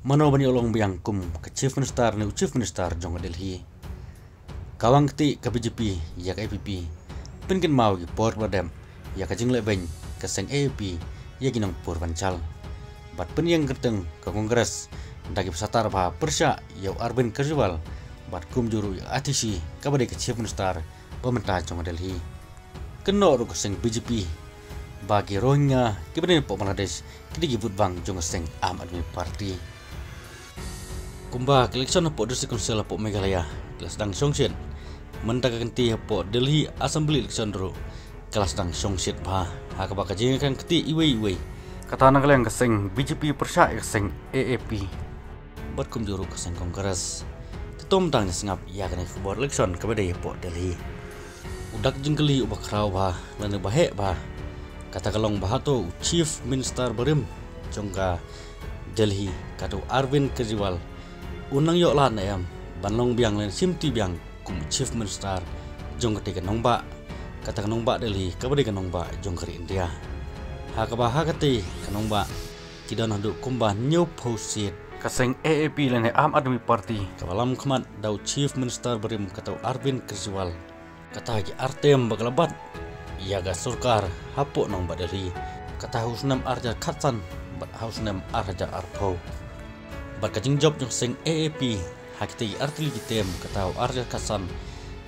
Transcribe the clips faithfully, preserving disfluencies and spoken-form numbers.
Mano ban ïoh long biang kum ka Chief Minister ne u Chief Minister jong ka Delhi? Ka wang kti ka B J P ïa ka A P P, pynkynmaw ïa ki por ba dep ïa ka jingleh beiñ ka seng A A P ïa ki nongpur ban jal. Bad pynïeng kyrteng ka Congress da ki ba satar ba pyrshah ïa u Arvind Kejriwal bad kumjuh ruh ïa ka A T C kaba dei ka Chief Minister ba mynta jong ka Delhi. Kynnoh ruh ka seng B J P ba ki Rohingya kiba dei na pdeng Bangladesh ki dei ki vote bank jong ka seng Aam Aadmi Party. Kumba ka election hapoh District Council hapoh Meghalaya ka la sdang shongshit, mynta ka kynti hapoh Delhi Assembly election ruh ka la sdang shongshit bha, ha kaba ka jingïakren kti iwei iwei, kata na ka liang ka seng B J P pyrshah ïa ka seng A A P bad kumjuh ruh ka seng Congress. Te to mynta ngin sngap ïa kane ka khubor election kaba dei hapoh Delhi. U dak jingkylli uba khraw bha lane ba heh bha, kata ka long ba hato u Chief Minister barim jong ka Delhi, kata u Arvind Kejriwal, un nang ïoh lad ne em ban long biang lane shim ti biang kum u Chief Minister jong katei ka nongbah, kata ka nongbah Delhi kaba dei ka nongbah jong ka ri India. Ha kaba ha katei ka nongbah ki don haduh kumba hynñiewphew seat. Ka seng A A P lane Aam Aadmi Party kaba lam khmat da u Chief Minister barim, kata u Arvind Kejriwal, kata ki ar term ba ka la bat ïa ka sorkar hapoh nongbah Delhi, kata ha u snem ar hajar khatsan bad ha u snem ar hajar arphew. Bad ka jingjop jong ka seng A A P ha kitei ki ar tylli ki term, kata ha u ar hajar khatsan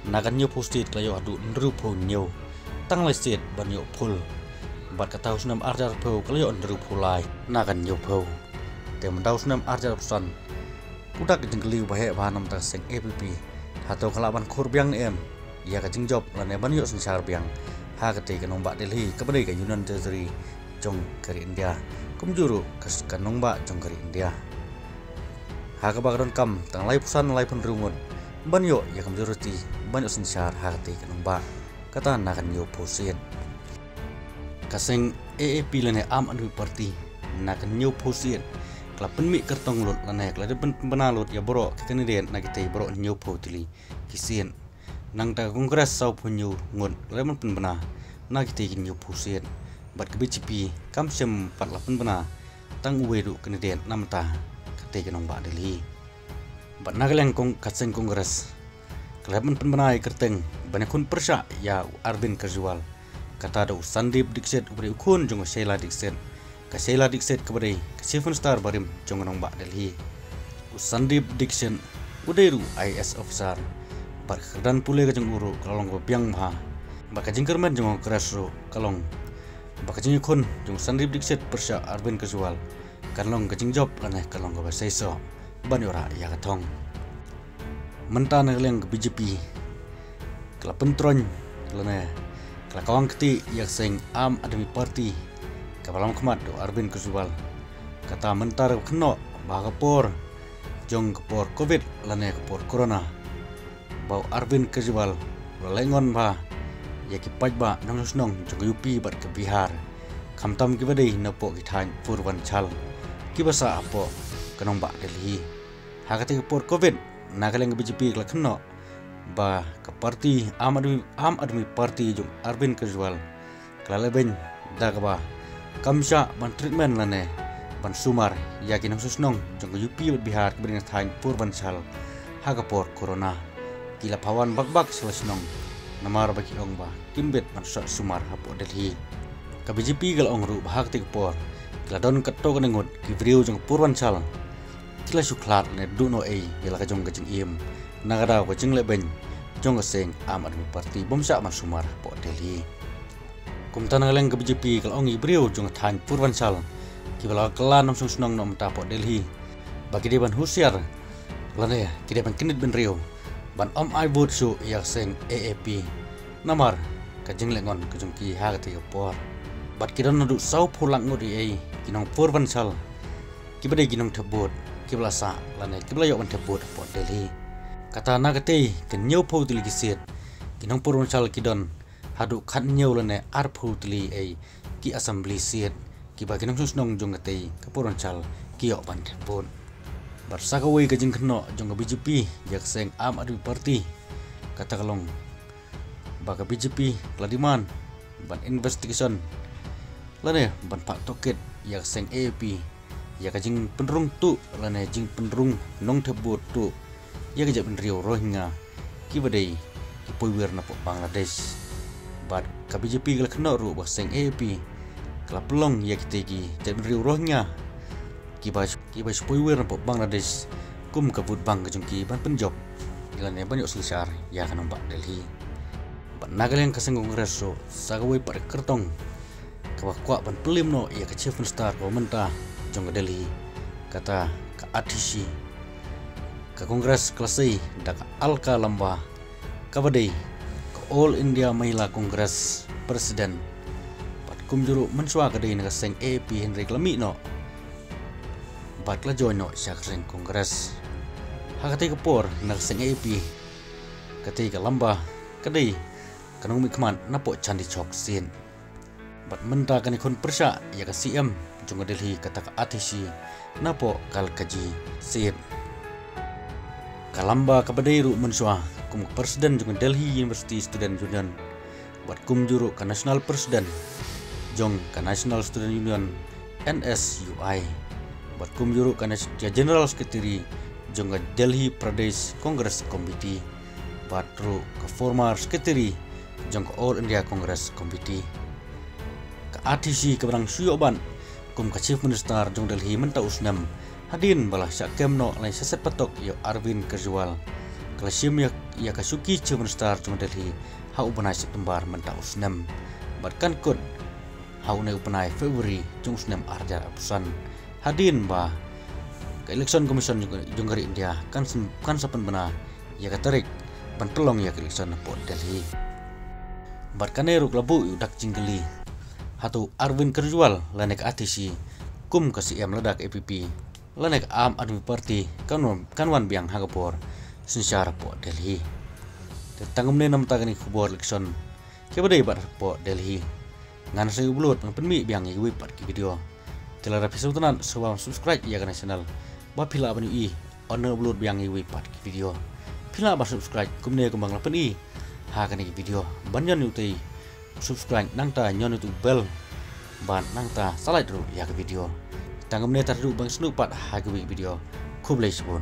na ka hynñiewphew seat ka la ïoh haduh hynriewphew hynñiew, tang lai seat ban ïoh full. Bad kata ha u snem ar hajar arphew ka la ïoh hynriewphew lai na ka hynñiewphew. Te mynta ha u snem ar hajar arphew san, u dak jingkylli uba heh bha na ka bynta ka seng A P P, hato ka lah ban khur biang ne em ïa ka jingjop lane ban ïoh synshar biang ha katei ka nongbah Delhi kaba dei ka Union Territory jong ka ri India, kumjuh ruh ka, ka nongbah jong ka ri India, ha kaba ka donkam tang laiphew san, laiphew hynriew ngut ban ïoh ïa ka majority ban ïoh synshar ha katei ka nongbah, kata na ka hynñiewphew seat. Ka seng A A P lane Aam Aadmi Party na ka hynñiewphew seat ka la pynmih kyrtong lut lane ka la dep pyn-, pynbna lut ïa baroh ki candidate na kitei baroh hynñiewphew tylli ki seat. Nangta ka Congress sawphew hynñiew ngut la dep pynbna na kitei ki hynñiewphew seat. Bad ka B J P kam shym pat la pynbna tang uwei ruh u candidate na ka bynta katei ka nongbah Delhi. Bad na ka liang kong-, ka seng Congress ka la dep pynbna ïa ka kyrteng ban ïakhun pyrshah ïa u Arvind Kejriwal, kata da u Sandeep Dixit uba dei u khun jong ka Sheila Dixit. Ka Sheila Dixit kaba dei ka Chief Minister barim jong ka nongbah Delhi. U Sandeep Dixit u dei ruh u I A S officer bad ka kyrdan pule ka jong u ruh ka la long kaba biang bha. Bad ka jingkyrmen jong ka Congress ruh ka long ba ka jingïakhun jong u Sandeep Dixit pyrshah Arvind Kejriwal kan long ka jingjop lane kan long kaba seisoh ban ïoh rah ïa ka thong. Mynta na ka liang ka B J P ka la pyntroiñ lane ka la kawang kti ïa ka seng Aam Aadmi Party kaba lam khmat da u Arvind Kejriwal. Kata mynta ruh ka kynnoh ba ha ka por jong ka por Covid lane ka por Corona, ba u Arvind Kejriwal u la leh ngon bha ïa ki paidbah nongshong shnong jong ka U P bad ka Bihar, khamtam kiba dei napoh ki thaiñ Purvanchal kiba sah hapoh ka nongbah Delhi. Ha katei ka por Covid, na ka liang ka B J P ka la kynnoh ba ka party Aam Aadmi, Aam Aadmi Party jong u Arvind Kejriwal ka la leh beiñ da kaba kam shah ban treatment lane ban sumar ïa ki nongshong shnong jong ka U P bad Bihar kiba dei na thaiñ Purvanchal ha ka por Corona. Ki la phawan bak bak sha la shnong namar ba ki ong ba kim bit ban shah sumar hapoh Delhi. Ka B J P ka la ong ruh ba ha katei ka por ki la don katto katne ngut ki briew jong ka Purvanchal ki la shu khlad ne duh noh ei ïa la ka jong ka jingim na ka daw ka jingleh beiñ jong ka seng Aam Aadmi Party bym shah ban sumar hapoh Delhi. Kumta na ka liang ka B J P ka la ong ïa ki briew jong ka thaiñ Purvanchal kiba la kylla nongshong shnong noh mynta hapoh Delhi ba ki dei ban husiar lane ki dei ban kynit bynriew ban ym ai vote shuh ïa ka seng A A P namar ka jingleh ngon ka jong ki ha katei ka por. Bad ki don haduh sawphew lak ngut ei ei ki nong Purvanchal kiba dei ki nongthep vote kiba la sah lane kiba la ïoh ban thep vote hapoh Delhi. Kata na katei ka hynñiewphew tylli ki seat, ki nong Purvanchal ki don haduh khathynñiew lane arphew tylli ei ki assembly seat kiba ki nongshong shnong jong katei ka Purvanchal ki ïoh ban thep vote. Bad sa kawei ka jingkynnoh jong ka B J P ïa ka seng Aam Aadmi Party, kata ka long ba ka B J P ka la demand ban investigation lane ban phah tohkit ïa ka seng A A P ïa ka jingpynrung tuh lane jingpynrung nongthep vote tuh ïa ka jaitbynriew Rohingya kiba dei ki poiwir na pdeng Bangladesh. Bad ka B J P ka la kynnoh ruh ba ka seng A A P ka la pynlong ïa kitei ki jaitbynriew Rohingya kiba, kiba shu poiwir na pdeng Bangladesh kum ka vote bank ka jong ki ban pynjop lane ban ïoh synshar ïa ka nongbah Delhi. Bad na ka liang ka seng Congress ruh sa kawei pat ka kyrtong kaba kwah ban pynliem noh ïa ka Chief Minister kaba mynta jong ka Delhi, kata ka Atishi. Ka Congress ka la sei da ka Alka Lamba kaba dei ka All India Mahila Congress President. Bad kumjuh ruh mynshuwa ka dei na ka seng A A P hynrei ka la mih noh bad ka la join noh sha ka seng Congress. Ha katei ka por na ka seng A A P, katei ka Lamba ka dei ka nongmihkhmat na pdeng Chandni Chowk seat. Bad mynta kane khun pyrshah ïa ka C M jong ka Delhi, kata ka Atishi, na pdeng Kalkaji seat. Ka Lamba kaba dei ruh mynshuwa kum ka President jong ka Delhi University Student Union bad kumjuh ruh ka National President jong ka National Student Union, N S U I, bad kumjuh ruh ka General Secretary jong ka Delhi Pradesh Congress Committee, bad ruh ka former Secretary jong ka All India Congress Committee. Ka Atishi kaba dang shu ïoh ban kum ka Chief Minister jong Delhi mynta u snem, hadien ba la shah kem noh lane shah set patok ïa u Arvind Kejriwal, ka la shim ïa, ïa ka shuki Chief Minister jong Delhi ha u bnai September mynta u snem, bad kan kut ha une u bnai February jong u snem ar hajar arphew san, hadien ba ka Election Commission jong, jong ka ri India kan sa, kan sa pynbna ïa ka tarik ban pynlong ïa ka election na pdeng Delhi. Bad kane ruh ka la buh ïa u dak jingkylli, hato u Arvind Kejriwal lane ka Atishi kum ka C M lada ka A P P lane ka Aam Aadmi Party kan wan, kan wan biang ha ka bor synshar pdeng Delhi. Te tang kumne namar kane ka khubor election kiba dei bad pdeng Delhi. Ngan sa ïa upload, ngan pynmih biang ïa kiwei pat ki video. Te lada phi sngewtynnat, sngewbha subscribe ïa kane ka channel ba phi lah ban ïohi ynda upload biang ïa kiwei pat ki video. Phi lah ban subscribe kumne kumba nga la pyni ha kane ka video. Ban ñion ïa utei subscribe nangta ñion ïa utu bell, bad nangta sa like ruh ïa ka video. Tang kumne, tad haduh ban ïasnoh pat ha kiwei ki video. Khublei shibun.